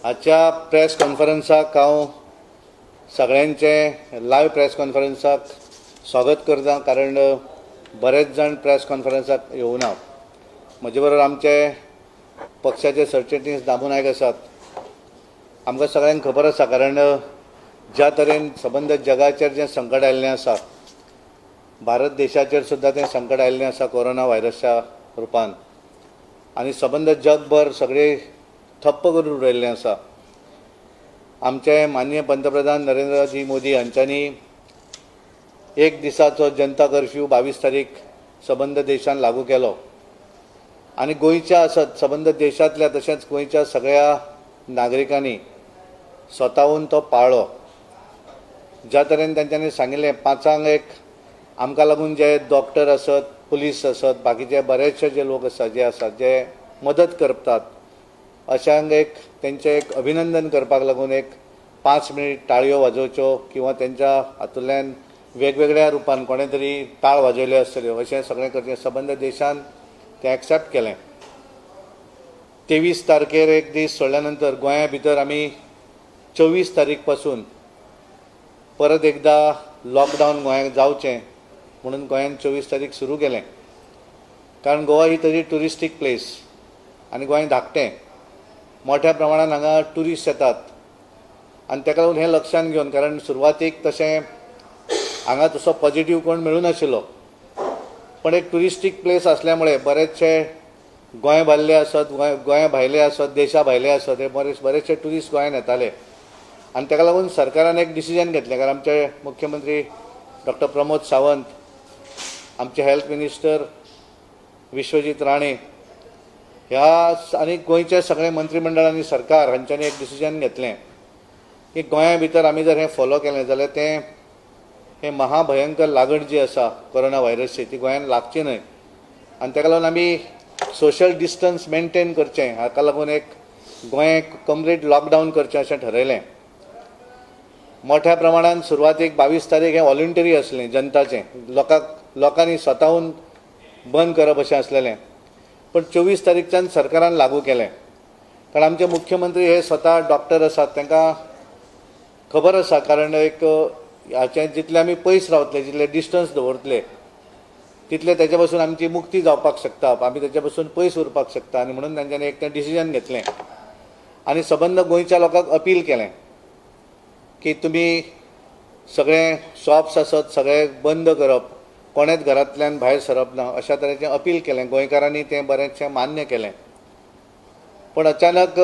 आजच्या प्रेस कॉन्फरन्साक हांव सगळ्यांचें लायव्ह प्रेस कॉन्फरन्साक स्वागत करता, कारण बरेच जाण प्रेस कॉन्फरन्साक येवना. म्हजे बरोबर आमचे पक्षाचे सरचिटणीस दामू नायक आसात. आमकां सगळ्यांक खबर आसा, कारण ज्या तरेन सबंद जगाचेर जें संकट आयिल्लें आसा, भारत देशाचेर सुद्दां तें संकट आयिल्लें आसा कोरोना व्हायरसच्या रुपान, आनी सबंद जगभर सगळे ठप्प करून उडयल्लें आसा. आमचे माननीय पंतप्रधान नरेंद्रजी मोदी हांच्यांनी एक दिसाचो जनता कर्फ्यू 22 तारीख सबंद देशान लागू केलो आनी गोंयच्या आसत सबंद देशांतल्या तशेंच गोंयच्या सगळ्या नागरिकांनी स्वताहून तो पाळ्ळो. ज्या तरेन तांच्यांनी सांगिल्लें 5 एक आमकां लागून जे डॉक्टर आसत, पुलीस आसत, बाकीचे बरेचशे जे लोक आसात जे आसात जे मदत करतात, अशांक एक तेंचें एक अभिनंदन करपाक लागून एक 5 मिनीट टाळयो वाजोवच्यो किंवा तेंच्या हातूंतल्यान वेगवेगळ्या रुपान कोणें तरी टाळ वाजयल्यो आसतल्यो अशें सगळें करचें. सबंद देशान तें एक्सेप्ट केलें. 23 तारखेर एक दीस सोडल्या नंतर गोंया भितर आमी 24 तारीख पासून परत एकदा लॉकडावन गोंयांत जावचें म्हणून गोंयान 24 तारीख सुरू केलें. कारण गोवा ही तरी ट्युरिस्टीक प्लेस आनी गोंय धाकटें, मोठ्या प्रमाणान हांगा ट्युरिस्ट येतात आनी ताका लागून हें लक्षांत घेवन, कारण सुरवातीक तशें हांगा तसो पॉझिटीव कोण मेळूं नाशिल्लो, पण एक ट्युरिस्टीक प्लेस आसल्या मुळे बरेचशे गोंय भायले आसत, गोंया भायले आसत, देशा भायले आसत, हे बरेचशे ट्युरिस्ट गोंयांत येताले आनी ताका लागून सरकारान एक डिसिजन घेतलें. कारण आमचे मुख्यमंत्री डॉक्टर प्रमोद सावंत, आमचे हेल्थ मिनिस्टर विश्वजीत राणे ह्या आनी गोंयचे सगळे मंत्रीमंडळ आनी सरकार हांच्यांनी एक डिसिजन घेतलें की गोंया भितर आमी जर हें फॉलो केलें जाल्यार तें हें महाभयंकर लागण जी आसा कोरोना व्हायरसची ती गोंयांत लागची न्हय आनी ताका लागून आमी सोशल डिस्टन्स मेनटेन करचें, हाका लागून एक गोंय कंप्लीट लॉकडावन करचें अशें ठरयलें. मोठ्या प्रमाणान सुरवातीक 22 तारीख हें व्हॉलंटरी आसलें जनताचें, लोकांनी स्वताहून बंद करप अशें आसलेलें, पण 24 तारीखच्यान सरकारान लागू केलें. कारण आमचे मुख्यमंत्री हे स्वता डॉक्टर आसात, तांकां खबर आसा, कारण एक हाचें जितलें आमी पयस रावतले, जितलें डिस्टन्स दवरतले तितलें तेच्या पासून आमची मुक्ती जावपाक शकता, आमी तेच्या पासून पयस उरपाक शकता आनी म्हणून तांच्यांनी एक तें डिसिजन घेतलें आनी सबंद गोंयच्या लोकांक अपील केलें की तुमी सगळे शॉप्स आसत सगळे बंद करप, कोणेच घरांतल्यान भायर सरप ना अशा तरेचें अपील केलें. गोंयकारांनी तें बरेंचशें मान्य केलें. पण अचानक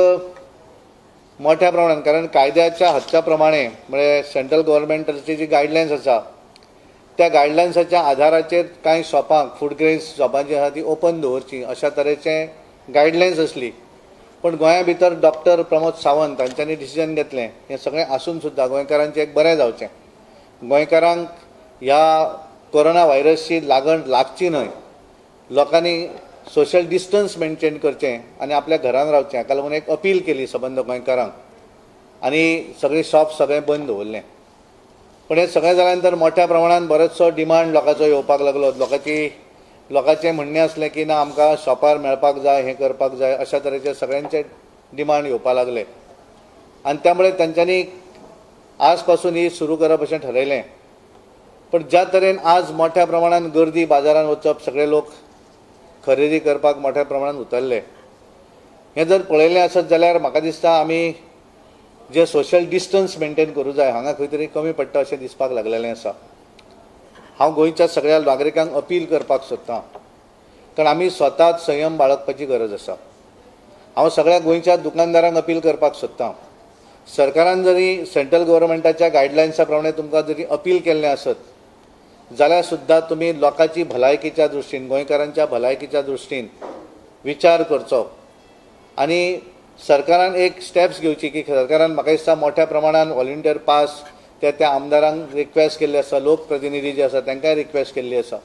मोठ्या प्रमाणान, कारण कायद्याच्या हक्का प्रमाणे म्हळ्यार सेंट्रल गव्हर्मेंटाची जी गायडलायन्स आसा त्या गायडलायन्साच्या आधाराचेर कांय शॉपांक, फूड ग्रेन्स शॉपां जी आसा ती ओपन दवरची अशा तरेचें गायडलायन्स आसली. पण गोंया भितर डॉक्टर प्रमोद सावंत हांच्यांनी डिसिजन घेतलें हें सगळें आसून सुद्दां गोंयकारांचें एक बरें जावचें, गोंयकारांक ह्या कोरोना व्हायरसची लागण लागची न्हय, लोकांनी सोशल डिस्टन्स मेनटेन करचें आनी आपल्या घरान रावचें, हाका लागून एक अपील केली सबंद गोंयकारांक आनी सगळीं शॉप सगळें बंद दवरलें. पण हें सगळें जाल्या नंतर मोठ्या प्रमाणान बरोचसो डिमांड लोकांचो येवपाक लागलो. लोकांचें म्हणणें आसलें की ना आमकां शॉपार मेळपाक जाय, हें करपाक जाय, अशा तरेचे सगळ्यांचे डिमांड येवपाक लागले आनी त्यामुळे तांच्यांनी आज पासून ही सुरू करप अशें ठरयलें. पण ज्या तरेन आज मोठ्या प्रमाणान गर्दी बाजारान वचप, सगळे लोक खरेदी करपाक मोठ्या प्रमाणान उतरले, हें जर पळयलें आसत जाल्यार म्हाका दिसता आमी जे सोशल डिस्टन्स मेनटेन करूं जाय हांगा खंय तरी कमी पडटा अशें दिसपाक लागलेलें आसा. हांव गोंयच्या सगळ्या नागरिकांक अपील करपाक सोदतां, कारण आमी स्वताच संयम बाळगपाची गरज आसा. हांव सगळ्या गोंयच्या दुकानदारांक अपील करपाक सोदतां, सरकारान जरी सेंट्रल गव्हर्मेंटाच्या गायडलायन्सा प्रमाणे तुमकां जरी अपील केल्लें आसत जाल्यार सुद्दां तुमी लोकांची भलायकीच्या दृश्टीन, गोंयकारांच्या भलायकीच्या दृश्टीन विचार करचो आनी सरकारान एक स्टेप्स घेवची की सरकारान म्हाका दिसता मोठ्या प्रमाणान व्हॉलंटियर पास त्या त्या आमदारांक रिक्वेस्ट केल्ली आसा, लोकप्रतिनिधी जे आसा तांकांय रिक्वेस्ट केल्ली आसा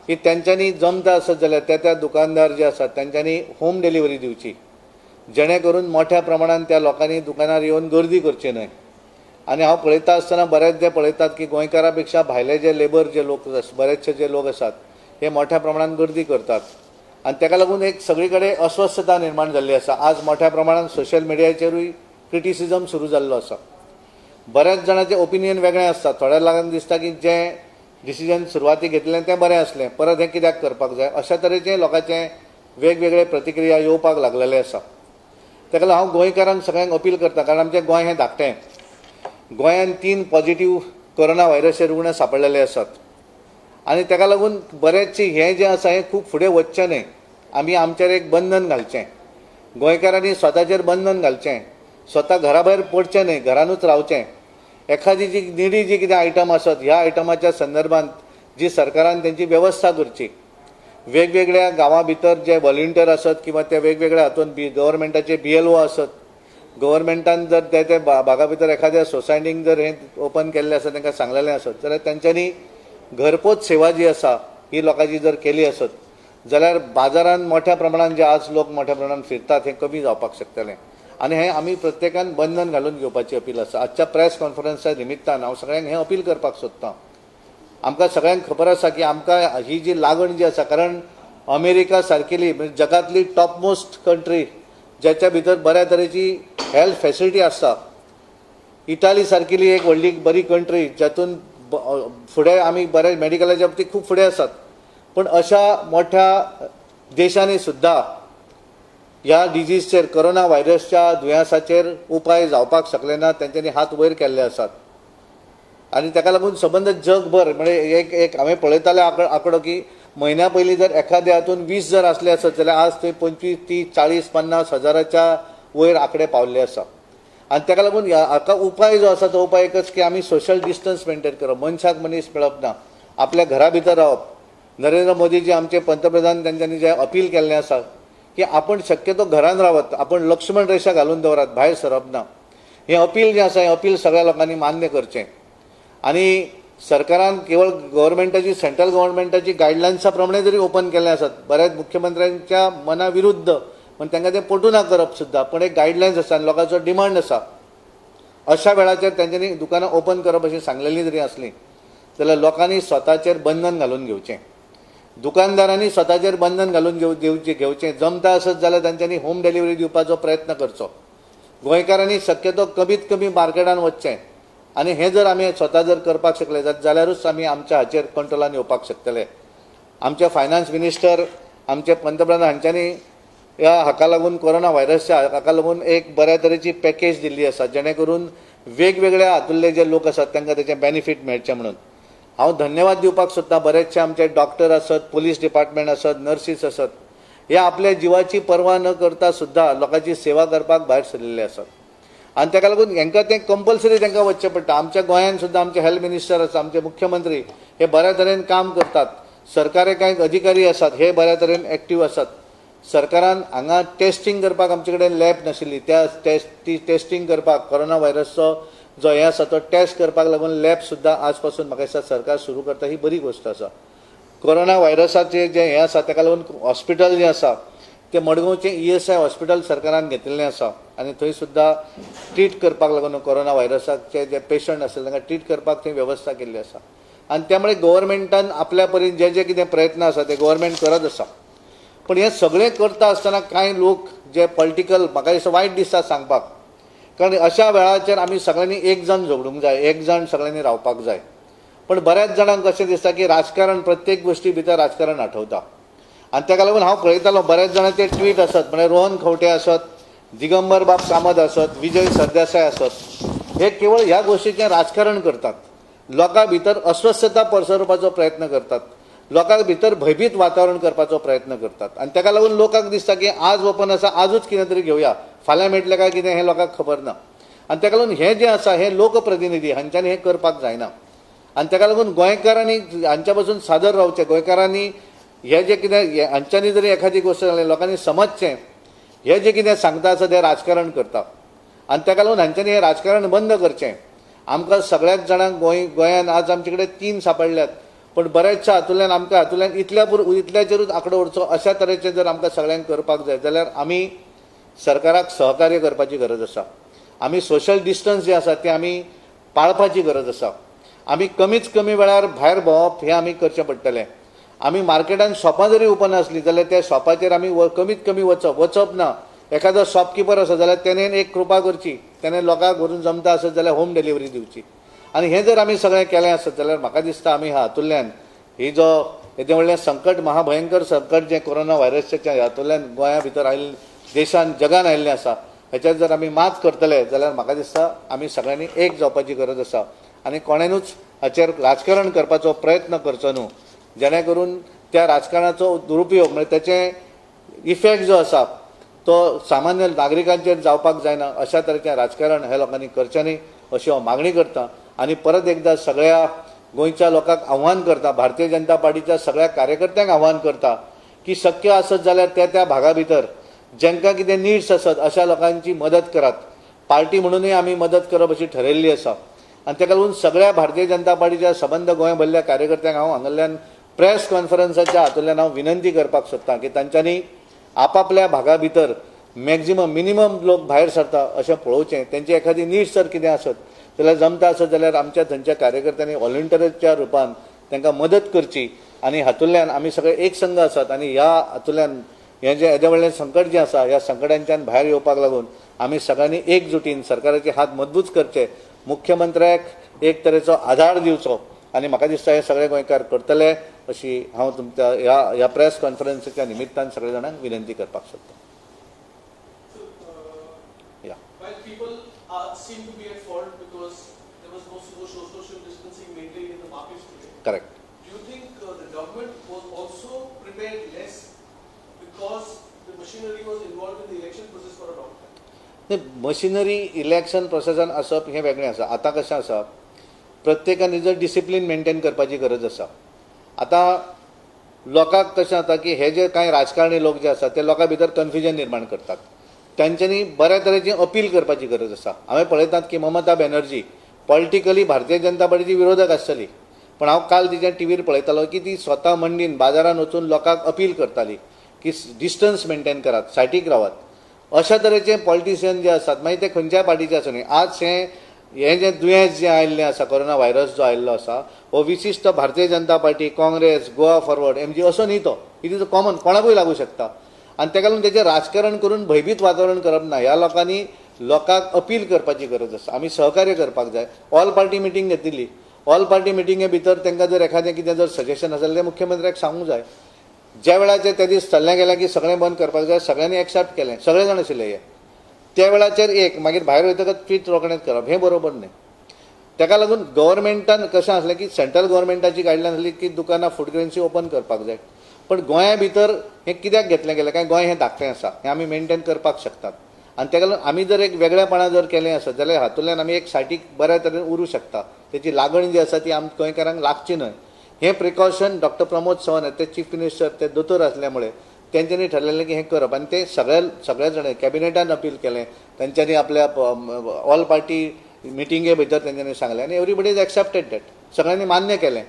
की तेंच्यांनी जमता आसत जाल्यार त्या त्या दुकानदार जे आसात तेंच्यांनी होम डिलिव्हरी दिवची, जेणे करून मोठ्या प्रमाणान त्या लोकांनी दुकानार येवन गर्दी करची न्हय. आनी हांव पळयता आसतना बरेच जे पळयतात की गोंयकारां पेक्षा भायले जे लेबर जे लोक बरेचशे जे लोक आसात हे मोठ्या प्रमाणान गर्दी करतात आनी ताका लागून एक सगळी कडेन अस्वस्थता निर्माण जाल्ली आसा. आज मोठ्या प्रमाणान सोशल मिडियाचेरूय क्रिटिसिजम सुरू जाल्लो आसा. बऱ्याच जाणांचें ओपिनियन वेगळें आसता. थोड्या लोकांक दिसता की जें डिसिजन सुरवातीक घेतलें तें बरें आसलें, परत हें कित्याक करपाक जाय, अशा तरेचें लोकांचें वेगवेगळे प्रतिक्रिया येवपाक लागलेले आसा. ताका लागून हांव गोंयकारांक सगळ्यांक अपील करता, कारण आमचें गोंय हें धाकटें. गोंयांत 3 पॉझिटिव्ह कोरोना व्हायरसचे रुग्ण सांपडलेले आसात आनी ताका लागून बरेचशें हें जें आसा हें खूब फुडें वचचें न्हय. आमी आमचेर एक बंधन घालचें, गोंयकारांनी स्वताचेर बंधन घालचें, स्वता घरा भायर पडचें न्हय, घरानूच रावचें. एखादी जी निडी जी कितें आयटम आसत ह्या आयटमाच्या संदर्भात जी सरकारान तेंची वेवस्था करची, वेगवेगळ्या गांवां भितर जे व्हॉलंटियर आसत किंवा ते वेगवेगळ्या हातून गव्हर्मेंटाचे BLO आसत, गव्हर्मेंटान जर ते ते भागा भितर एखाद्या सोसायटीक जर हें ओपन केल्लें आसा, तांकां सांगलेलें आसत जाल्यार तेंच्यांनी घरपोच सेवा जी आसा ही लोकांची जर केली आसत जाल्यार बाजारान मोठ्या प्रमाणान जे आज लोक मोठ्या प्रमाणान फिरतात हें कमी जावपाक शकतलें. आनी हें आमी प्रत्येकान बंधन घालून घेवपाची अपील आसा. आजच्या प्रेस कॉन्फरन्सा निमित्तान हांव सगळ्यांक हें अपील करपाक सोदतां. आमकां सगळ्यांक खबर आसा की आमकां ही जी लागण जी आसा, कारण अमेरिका सारकेली म्हणजे जगांतली टॉपमोस्ट कंट्री ज्याच्या भितर बऱ्या तरेची हेल्थ फॅसिलिटी आसता, इटाली सारकेली एक व्हडली बरी कंट्री जातून फुडें आमी बऱ्या मेडिकलाच्या बाबतींत खूब फुडें आसात, पूण अशा मोठ्या देशांनी सुद्दां ह्या डिजीजचेर, कोरोना व्हायरसच्या दुयेंसाचेर उपाय जावपाक शकले ना, तेंच्यांनी हात वयर केल्ले आसात. आनी ताका लागून सबंद जगभर म्हणजे एक एक हांवें पळयतालें आंकडो की म्हयन्या पयलीं जर एखाद्या हातून 20 जर आसले आसत जाल्यार आज थंय 25, 30, 40, 50 हजाराच्या वयर आंकडे पावल्ले आसा. आनी ताका लागून हाका उपाय जो आसा तो उपाय एकच की आमी सोशल डिस्टन्स मेंटेन करप, मनशाक मनीस मेळप ना, आपल्या घरा भितर रावप. नरेंद्र मोदीजी आमचे पंतप्रधान तेंच्यांनी जें अपील केल्लें आसा की आपण शक्यतो घरान रावत, आपण लक्ष्मण रेशा घालून दवरात, भायर सरप ना. हें अपील जें आसा हें अपील सगळ्या लोकांनी मान्य करचें. आनी सरकारान केवळ गव्हर्मेंटाची, सेंट्रल गव्हर्मेंटाची गायडलायन्सा प्रमाणे जरी ओपन केल्लें आसत, बऱ्याच मुख्यमंत्र्यांच्या मना विरुद्ध पण तांकां तें पटू ना करप सुद्दां, पण एक गायडलायन्स आसा आनी लोकांचो डिमांड आसा. अशा वेळाचेर तेंच्यांनी दुकानां ओपन करप अशी सांगलेली जरी आसली जाल्यार लोकांनी स्वताचेर बंधन घालून घेवचें, दुकानदारांनी स्वताचेर बंधन घालून घेवचें. जमता आसत जाल्यार तांच्यांनी होम डिलिव्हरी दिवपाचो प्रयत्न करचो. गोंयकारांनी शक्यतो कमीत कमी मार्केटान वचचें आनी हें जर आमी स्वता जर करपाक शकले जाल्यारूच आमी आमच्या हाचेर कंट्रोलान येवपाक शकतले. आमचे फायनान्स मिनिस्टर, आमचे पंतप्रधान हांच्यांनी ह्या हाका लागून कोरोना व्हायरसच्या हाका लागून एक बऱ्या तरेची पॅकेज दिल्ली आसा, जेणे करून वेगवेगळ्या हातूंतले जे लोक आसात तांकां तेचें बेनिफीट मेळचें म्हणून. हांव धन्यवाद दिवपाक सोदतां बरेचशे आमचे डॉक्टर आसत, पुलीस डिपार्टमेंट आसत, नर्सीस आसत, हे आपल्या जिवाची पर्वा न करता सुद्दां लोकांची सेवा करपाक भायर सरिल्ले आसात. आनी ताका लागून हेंकां तें कंपल्सरी तांकां वचचें पडटा. आमच्या गोंयांत सुद्दां आमचे हेल्थ मिनिस्टर आसा, आमचे मुख्यमंत्री हे बऱ्या तरेन काम करतात, सरकारी कांय अधिकारी आसात हे बऱ्या तरेन एक्टीव आसात. सरकारान हांगा टेस्टिंग करपाक आमचे कडेन लॅब नाशिल्ली, त्या ती टेस्टिंग करपाक कोरोना व्हायरसचो जो हें आसा तो टेस्ट करपाक लागून लॅब सुद्दां आज पासून म्हाका दिसता सरकार सुरू करता, ही बरी गोश्ट आसा. कोरोना व्हायरसाचें जें हें आसा ताका लागून हॉस्पिटल जें आसा तें मडगांवचें ESI hospital सरकारान घेतिल्लें आसा आनी थंय सुद्दां ट्रीट करपाक लागून कोरोना व्हायरसाचे जे पेशंट आसले तांकां ट्रीट करपाक थंय वेवस्था केल्ली आसा. आनी त्यामुळे गव्हर्मेंटान आपल्या परीन जे जे कितें प्रयत्न आसा ते गव्हर्मेंट करत आसा. पण हें सगळें करता आसतना कांय लोक जे पॉलिटिकल, म्हाका दिसता वायट दिसता सांगपाक, कारण अशा वेळाचेर आमी सगळ्यांनी एक जाण झगडूंक जाय, एक जाण सगळ्यांनी रावपाक जाय. पण बऱ्याच जाणांक कशें दिसता की राजकारण, प्रत्येक गोश्टी भितर राजकारण आठवता. आनी ताका लागून हांव पळयतालो बऱ्याच जाणांचे ट्वीट आसत, म्हळ्यार रोहन खंवटे आसत, दिगंबर बाब कामत आसत, विजय सरदेसाय आसत, हे केवळ ह्या गोश्टीचें राजकारण करतात, लोकां भितर अस्वस्थता पसरवपाचो प्रयत्न करतात, लोकां भितर भयभीत वातावरण करपाचो प्रयत्न करतात. आनी ताका लागून लोकांक दिसता की आज ओपन आसा, आजूच कितें तरी घेवया, फाल्यां मेळटलें काय कितें हें लोकांक खबर ना. आनी ताका लागून हें जें आसा हें लोकप्रतिनिधी हांच्यांनी हें करपाक जायना. आनी ताका लागून गोंयकारांनी हांच्या पासून सादर रावचें. गोंयकारांनी हें जें कितें हांच्यांनी जरी एखादी गोश्ट जाली लोकांनी समजचें, हें जें कितें सांगता आसा तें राजकारण करता. आनी ताका लागून हांच्यांनी हें राजकारण बंद करचें. आमकां सगळ्याच जाणांक गोंयांत आज आमचे कडेन 3 सांपडल्यात, पण बऱ्याचशा हातूंतल्यान आमकां हातूंतल्यान इतल्याचेरूच आंकडो उरचो अशा तरेचें जर आमकां सगळ्यांक करपाक जाय जाल्यार आमी सरकाराक सहकार्य करपाची गरज आसा. आमी सोशल डिस्टन्स जें आसा तें आमी पाळपाची गरज आसा. आमी कमीत कमी वेळार भायर भोंवप हें आमी करचें पडटलें. आमी मार्केटान शॉपां जरी ओपन आसलीं जाल्यार त्या शॉपाचेर आमी कमीत कमी वचप ना. एखादो शॉपकिपर आसा जाल्यार तेणेन एक कृपा करची, तेणें लोकांक व्हरून जमता आसत जाल्यार होम डिलिव्हरी दिवची. आनी हें जर आमी सगळें केलें आसत जाल्यार म्हाका दिसता आमी हातूंतल्यान ही जो येदें व्हडलें संकट, महाभयंकर संकट जें कोरोना व्हायरसाच्या हातूंतल्यान गोंया भितर आयिल्लें, देशान जगान आयिल्लें आसा, हेचेर जर आमी मात करतले जाल्यार म्हाका दिसता आमी सगळ्यांनी एक जावपाची गरज आसा आनी कोणेनूच हाचेर राजकारण करपाचो प्रयत्न करचो न्हू, जेणे करून त्या राजकारणाचो दुरुपयोग म्हणजे तेचें इफेक्ट जो आसा तो सामान्य नागरिकांचेर जावपाक जायना. अशा तरेचें राजकारण हे लोकांनी करचें न्ही अशी हांव मागणी करता. आनी परत एकदां सगळ्या गोंयच्या लोकांक आव्हान करता, भारतीय जनता पार्टीच्या सगळ्या कार्यकर्त्यांक आव्हान करता की शक्य आसत जाल्यार त्या त्या भागा भितर जांकां कितें निड्स आसत अशा लोकांची मदत करात. पार्टी म्हणूनय आमी मदत करप अशी ठरयल्ली आसा आनी ताका लागून सगळ्या भारतीय जनता पार्टीच्या सबंद गोंय भरल्या कार्यकर्त्यांक हांव हांगासरल्यान प्रेस कॉन्फरन्साच्या हातूंतल्यान हांव विनंती करपाक सोदतां की तांच्यांनी आपापल्या भागा भितर मॅक्झिमम मिनिमम लोक भायर सरता अशें पळोवचें. तेंची एखादी नीड्स जर कितें आसत जाल्यार जमता आसत जाल्यार आमच्या थंयच्या कार्यकर्त्यांनी व्हॉलंटियराच्या रुपान तांकां मदत करची आनी हातूंतल्यान आमी सगळे एक संघ आसात आनी ह्या हातूंतल्यान हें जें येदें व्हडलें संकट जें आसा ह्या संकटांच्यान भायर येवपाक लागून आमी सगळ्यांनी एकजुटीन सरकाराचे हात मजबूत करचे, मुख्यमंत्र्याक एक तरेचो आधार दिवचो आनी म्हाका दिसता हे सगळे गोंयकार करतले अशी हांव तुमच्या ह्या प्रेस कॉन्फरन्सीच्या निमित्तान सगळे जाणांक विनंती करपाक सोदतां. Correct. Do you think the government was also prepared less because the machinery was involved in the election process for a long time? नाही, मशिनरी इलेक्शन प्रोसेसान आसप हें वेगळें आसा. आतां कशें आसा, प्रत्येकान जर डिसिप्लीन मेंटेन करपाची गरज आसा. आतां लोकांक कशें जाता की हे जे कांय राजकारणी लोक जे आसा ते लोकां भितर कन्फ्युजन निर्माण करतात. तांच्यांनी बऱ्या तरेची अपील करपाची गरज आसा. हांवें पळयतात की ममता बॅनर्जी पॉलिटिकली भारतीय जनता पार्टीची विरोधक आसतली, पण हांव काल तिच्या टीव्हीर पळयतालो की ती स्वता मंडीन बाजारान वचून लोकांक अपील करताली की डिस्टन्स मेंटेन करात, सायटीक रावात. अशा तरेचे पॉलिटिशियन जे आसात मागीर ते खंयच्याय पार्टीचे आसूं न्ही, आज हें जें दुयेंस जें आयिल्लें आसा, कोरोना व्हायरस जो आयिल्लो आसा, हो विशिश्ट Bharatiya Janata Party, Congress, Goa Forward, MG असो न्ही, तो it is a common, कोणाकूय लागू शकता. आनी ताका लागून तेचें राजकारण करून भंयभीत वातावरण करप ना. ह्या लोकांनी लोकांक अपील करपाची गरज आसा. आमी सहकार्य करपाक जाय. ऑल पार्टी मिटींग घेतिल्ली, ऑल पार्टी मिटिंगे भितर तांकां जर एखादें कितें जर सजेशन आसा जाल्यार मुख्यमंत्र्याक सांगूंक जाय. ज्या वेळाचेर त्या दीस चल्लें गेलें की सगळें बंद करपाक जाय, सगळ्यांनी एक्सेप्ट केलें, सगळे जाण आशिल्ले हे त्या वेळाचेर एक, मागीर भायर वयतकच ट्वीट रोखडेंच करप हें बरोबर न्ही. ताका लागून गव्हर्मेंटान कशें आसलें की सेंट्रल गव्हर्मेंटाची गायडलायन आसली की दुकानां फूड ग्रेन्सी ओपन करपाक जाय, पण गोंया भितर हें कित्याक घेतलें गेलें काय गोंय हें धाकटें आसा, हें आमी मेंटेन करपाक शकतात. आनी ताका लागून आमी जर एक वेगळेपणां जर केलें आसत जाल्यार हातूंतल्यान आमी एक सायटीक बऱ्या तरेन उरूं शकता. तेची लागण जी आसा ती आम गोंयकारांक लागची न्हय. हें प्रिकॉशन डॉक्टर प्रमोद सावंत ते चीफ मिनिस्टर, ते दोतोर आसल्यामुळे तेंच्यांनी ठरलेलें की हें करप आनी ते सगळे जाण कॅबिनेटान अपील केलें, तेंच्यांनी आपल्या ऑल पार्टी मिटिंगे भितर तेंच्यांनी सांगलें आनी एवरीबडी is accepted that, सगळ्यांनी मान्य केलें.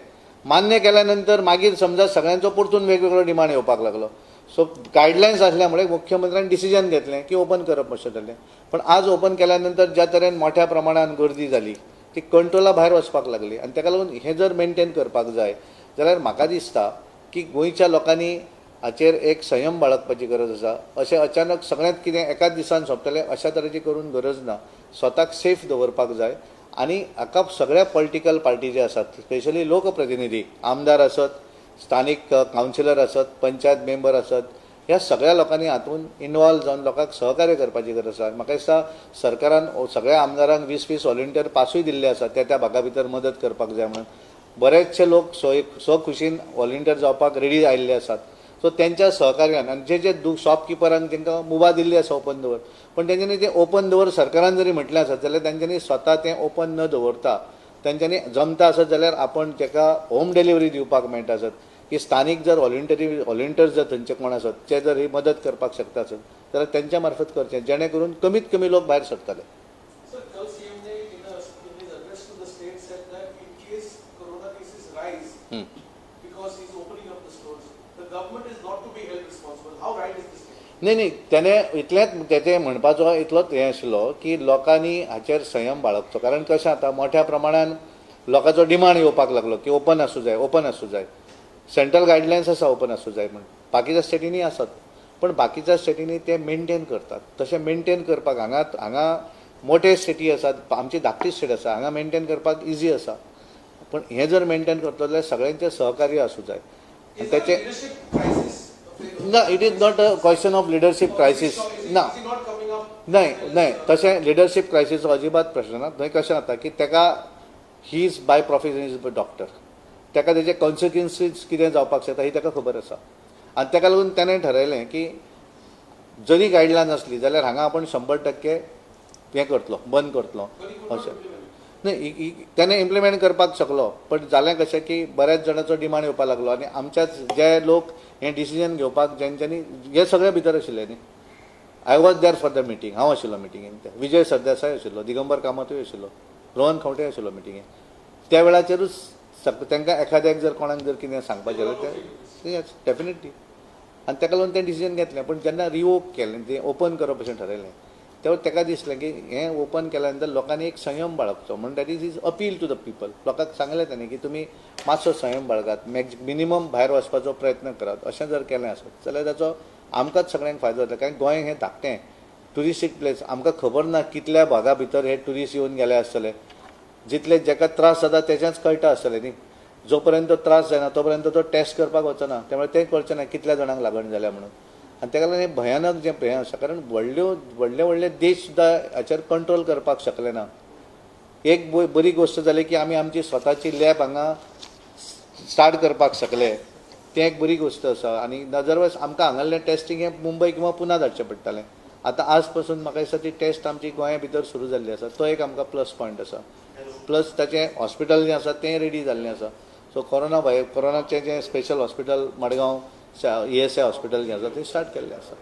मान्य केल्या नंतर मागीर समजा सगळ्यांचो परतून वेगवेगळो डिमांड येवपाक लागलो. सो गायडलायन्स आसल्यामुळे मुख्यमंत्र्यान डिसिजन घेतलें की ओपन करप अशें जालें. पण आज ओपन केल्या नंतर ज्या तरेन मोठ्या प्रमाणान गर्दी जाली ती कंट्रोला भायर वचपाक लागली आनी ताका लागून हें जर मेंटेन करपाक जाय जाल्यार म्हाका दिसता की गोंयच्या लोकांनी हाचेर एक संयम बाळगपाची गरज आसा. अशें अचानक सगळ्यांत कितें एकाच दिसान सोंपतलें अशा तरेची करून गरज ना. स्वताक सेफ दवरपाक जाय आनी हाका सगळ्या पॉलिटिकल पार्टी जे आसात, स्पेशली लोकप्रतिनिधी, आमदार आसत, स्थानीक कावन्सिलर आसत, पंचायत मेंबर आसत, ह्या सगळ्या लोकांनी हातूंत इनवॉल्व जावन लोकांक सहकार्य करपाची गरज आसा. म्हाका दिसता सरकारान सगळ्या आमदारांक 20-20 व्हॉलंटियर पासूय दिल्ले आसात त्या त्या भागा भितर मदत करपाक जाय म्हणून. बरेचशे लोक स्वखुशीन व्हॉलंटियर जावपाक रेडी आयिल्ले आसात. सो तेंच्या सहकार्यान आनी जे जे शॉपकिपरांक तांकां मुभा दिल्ली आसा ओपन दवर, पण तेंच्यांनी तें ओपन दवर सरकारान जरी म्हटलें आसत जाल्यार तेंच्यांनी स्वता तें ओपन न दवरता तेंच्यांनी जमता आसत जाल्यार आपण ताका होम डिलिव्हरी दिवपाक मेळटा आसत की स्थानीक जर व्हॉलंटियर्स जर थंयचे कोण आसत ते जर ही मदत करपाक शकता आसत जाल्यार तेंच्या मार्फत करचें, जेणे करून कमीत कमी लोक भायर सरतले. न्ही न्ही, तेणें इतलेंच तेचें म्हणपाचो इतलोच हें आशिल्लो की लोकांनी हाचेर संयम बाळगचो. कारण कशें आतां मोठ्या प्रमाणान लोकांचो डिमांड येवपाक लागलो की ओपन आसूं जाय, ओपन आसूं जाय. सेंट्रल गायडलायन्स आसा ओपन आसूं जाय म्हण, बाकीच्या स्टेटींनी आसत, पण बाकीच्या स्टेटींनी ते मेंटेन करतात. तशें मेंटेन करपाक हांगा हांगा मोठे सिटी आसात, आमची धाकटी स्टेट आसा, हांगा मेंटेन करपाक इजी आसा. पूण हें जर मेंटेन करतलो जाल्यार सगळ्यांचें सहकार्य आसूं जाय. आनी तेचें ना, it is not a question of leadership crisis. ना, नाही नाही, तशें लिडरशीप क्रायसीसचो अजिबात प्रश्न ना. थंय कशें जाता की ताका he is by profession is a doctor, ताका तेजे कॉन्सिक्वन्सीस कितें जावपाक शकता ही ताका खबर आसा. आनी ताका लागून ताणें ठरयलें की जरी गायडलायन आसली जाल्यार हांगा आपूण 100% हें करतलो, बंद करतलो अशें. न्ही, ताणें इम्प्लिमेंट करपाक शकलो, पण जालें कशें की बऱ्याच जाणांचो डिमांड येवपाक लागलो आनी आमच्याच जे लोक हें डिसिजन घेवपाक जेंच्यांनी हे सगळे भितर आशिल्ले न्ही. I was there for the meeting, हांव आशिल्लो मिटिंगेन, विजय सरदेसाय आशिल्लो, दिगंबर कामतूय आशिल्लो, रोहन खंवटे आशिल्लो मिटिंगेन. त्या वेळाचेरूच तांकां एखाद्याक जर कोणाक जर कितें सांगपाचें जाल्यार तें डेफिनेटली, आनी ताका लागून तें डिसिजन घेतलें. पूण जेन्ना रिवोक केलें, तें ओपन करप अशें ठरयलें, तेन्ना ताका दिसलें की हें ओपन केल्या नंतर लोकांनी एक संयम बाळगचो, म्हणून that is is appeal to the people. लोकांक सांगलें ताणें की तुमी मातसो संयम बाळगात, मिनिमम भायर वचपाचो प्रयत्न करात. अशें जर केलें आसत जाल्यार ताचो आमकांच सगळ्यांक फायदो जातलो. कारण गोंय हें धाकटें ट्युरिस्टीक प्लेस, आमकां खबर ना कितल्या भागा भितर हे ट्युरिस्ट येवन गेले आसतले. जितले जाका त्रास जाता तेचेंच कळटा आसतलें न्ही, जो पर्यंत त्रास जायना तो पर्यंत तो टेस्ट करपाक वचना, त्यामुळे तें कळचें ना कितल्या जाणांक लागण जाल्या म्हणून. आनी ताका लागून हें भयानक जें हें आसा, कारण व्हडल्यो व्हडले व्हडले देश सुद्दां हाचेर कंट्रोल करपाक शकले ना. एक बरी गोश्ट जाली की आमी आमची स्वताची लॅब हांगा स्टार्ट करपाक शकले, तें एक बरी गोश्ट आसा. आनी अदरवायज आमकां हांगासरलें टेस्टींग हें मुंबय किंवा पुना धाडचें पडटालें. आतां आज पासून म्हाका दिसता ती टेस्ट आमची गोंया भितर सुरू जाल्ली आसा, तो एक आमकां प्लस पॉयंट आसा. प्लस ताचें हॉस्पिटल जें आसा तें रेडी जाल्लें आसा. सो कोरोनाचें जें special hospital Madgaon ESI hospital जें आसा तें स्टार्ट केल्लें आसा.